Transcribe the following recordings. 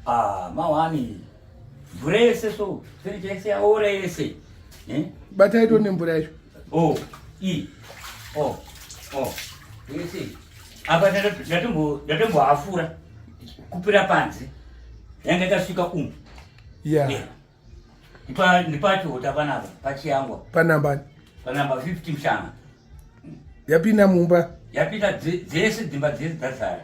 Ah, mawani mvura yese so fenicha yese yaora yese eh? Batai to nemvura yacho. Oh, i oh oh yese apa ndatombohafura kupira panze yanga ikasvika umu. Yeah. Yeah. Ndipachihota panapa pachiyangwa. Panamba panamba 50 mshana. Yapinda mumba. Yapinda dzese dzimba dzese dzazara.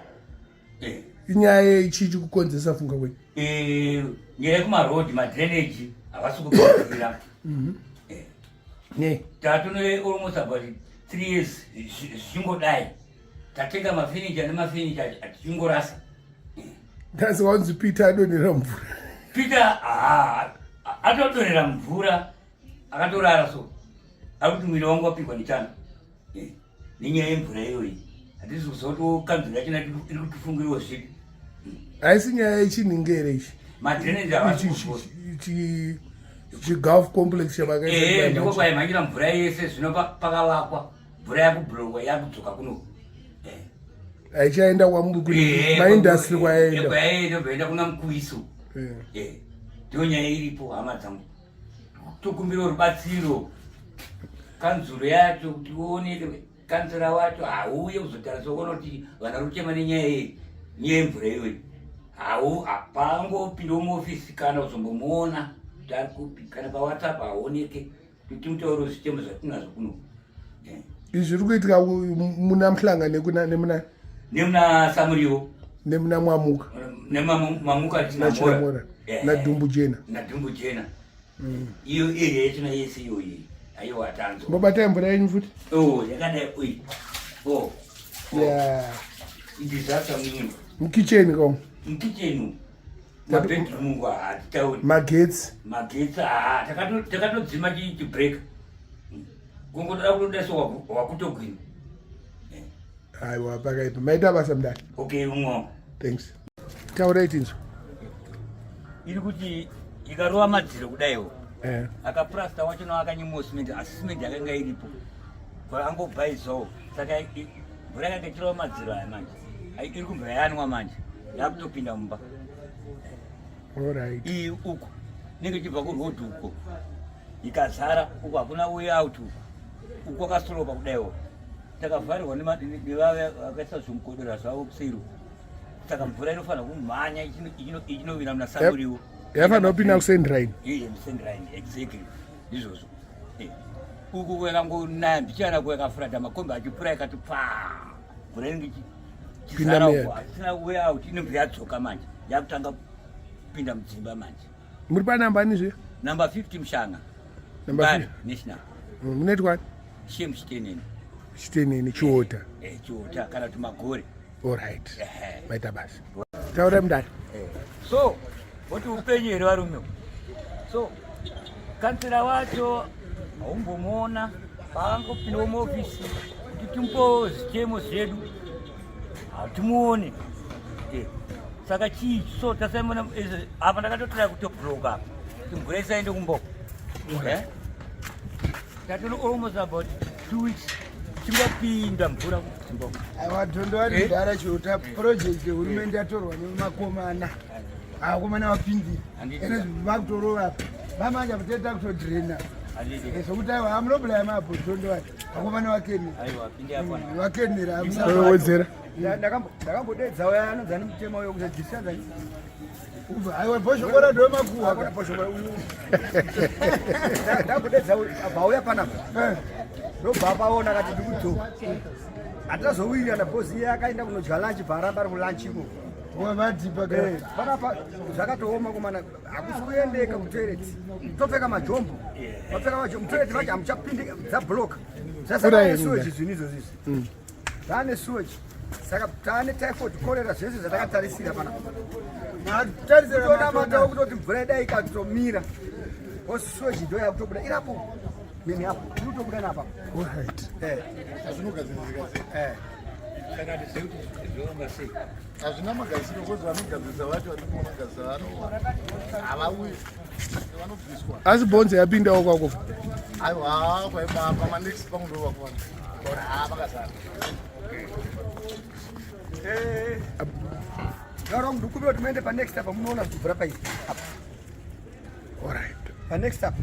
Eh. Inyaya yeichii chikukonzesa funga kwenyu? Eh, nyaya yekumaroad madrainage havasi kugadzira. Eh. Ne. Tatone almost about 3 years zvichingodai. Tatenga mafinicha nemafinicha tichingorasa. That's wanzi Peter adonhera mvura. Peter ah, atodonhera mvura akatorara so. Akuti mwiri wangu wapikwa nechando. Eh. Nenyaya yemvura iyoyi hatisi kuziva kuti kanzuro yachona iri kutifungirawo zvipi. Haisi nyaya yechinhingi here ichi? Madrainage havasi kuvhura. Chigulf complex chavakaisa. Eh, ndiko kwaimhanyira mvura yese zvino pakavakwa mvura yakublokwa yakudzoka kuno. Eh. Haichaenda kwamaindastry kwayaenda. Kwayaenda kwaenda kuna Mukuiso. Eh. Ndiyo nyaya iripo hama dzangu. Tokumbira rubatsiro kanzuro yacho kuti uoneke kanzura wacho hauye kuzotarisa kuona kuti vana ruchema nenyaya iyi nyaya yemvura iyoyi hau pangopindawo muofisi kana kuzombomuona kuti ari kupi kana pawhatsapp haoneke kuti timutaure zvichemo zvatinazvo kuno. Izvi zviri kuitika muna Mhlanga nemuna nemuna Samuriwo nemuna Mwamuka nemamuka nachinamora nadhumbu jena nadhumbu jena. Iyo area yachona yese iyoyi aiwa tanzo mobata mvura yenyu futi. Oh, yakadai uyi. Oh. Yeah. Disaster mimi. Mukicheni ko. Mukicheni. Mabedroom ngo hatitauri. Magetsi. Magetsi ah takatodzima chi break. Kungoda kutoda so wakutogwina. Aiwa pakaipa. Maita basa mudare. Okay, umwe. Thanks. Taurai tinzwe. Iri kuti ikarova madziro kudaiwo. Eh. Akaplasta wacho nawo akanyimwa cement asi cement yakanga iripo. Angobhaizawo. Saka mvura yakanga ichirova madziro aya manje. Iri kumvura yanwa manje. Yakutopinda mumba. Alright. Iyi uku inenge ichibva kuroad uko. Ikazara uku hakuna way out uku. Uku kwakasoropa kudaiwo. Takavharirwa nevaya vakaisa zvimukodora zvavo kuseri. Saka mvura inofanira kumhanya ichinovira muna Samuriwo. Yafanira kupinda kusendline. Iye musendline exactly. Ndizvozvo. Uku kwakangonaya mbichana kwakafurata makombi achipura ikati pfaa. Mvura inenge ichizara uku haisina way out inobva yadzoka manje. Yakutanga kupinda mudzimba manje. Muri panamba ani zve? Number 50 Mshanga. Number 50 National. Munoitwa? Shem Chitenene. Chitenene Chiota. Eh, Chiota kana kuti Magore. All right. Maita basa. Taura mudare. So, voti upenyu here varume? So, kansela wacho haumbomuona paangopindawo muofisi kuti timupewo zvichemo zvedu hatimuone. Saka chii so tasaimona apa ndakatotora kutobloka apa kuti mvura isaende kumboko. Tatino almost about 2 weeks chingopinda mvura kudzimba. Aiwa dhondo ari kudhara chiota project yehurumende yatorwa nemakomana. Akomana vapindira. Ene vakutorova apa. Vamanja kuteta kutodrena. Zvokuti aiwa amunobulaya mapo dhondo ari. Akomana vakene. Aiwa pinde apa. Vakenera. Wedzera. Ndakambodedza uya anonzi ane mutemo uyo kuzadzisa zani. Aiwa bhoshokora ndo makuwa. Akona bhoshokora uyu. Ndakambodedza abva auya panapa. Ndobva apaona akati ndikudzoka. Hatizowirirana bhozi iye akaenda kunodya lunch bva aramba ari kulunch ikoko. Wavadhipa Panapa zvakatooma komana hakusi kuendeka kutoilet. Topfeka majombo. Vapfeka majombo mutoilet vacho hamuchapindi dzablock. Zvasangana nesewage zvinhu izvozvo izvi. Zvane sewage. Saka taane typhoid cholera zvese zvatakatarisira panapa. Tarisira matawo kutoti mvura idai ikatomira. Sewage ndo yakutobuda irapo. Mimi hapo. Iri kutobuda napa. Alright. Eh. Zvinogadzirika. Eh. Saka tizive kuti zvorongwa sei. Hazvina magadziriro kozi vanogadzirisa vacho vanogadzirisa vano havauyi vanobviswa. Asi bhonzo yapindawo kwako. Aiwa kwaiba pamanext pangu ndo vakuwana. Ha vakazara. Eh. Dara wangu ndikumbira kuti muende panext apa munoona mvura pairi. Apa. Alright. Panext apa.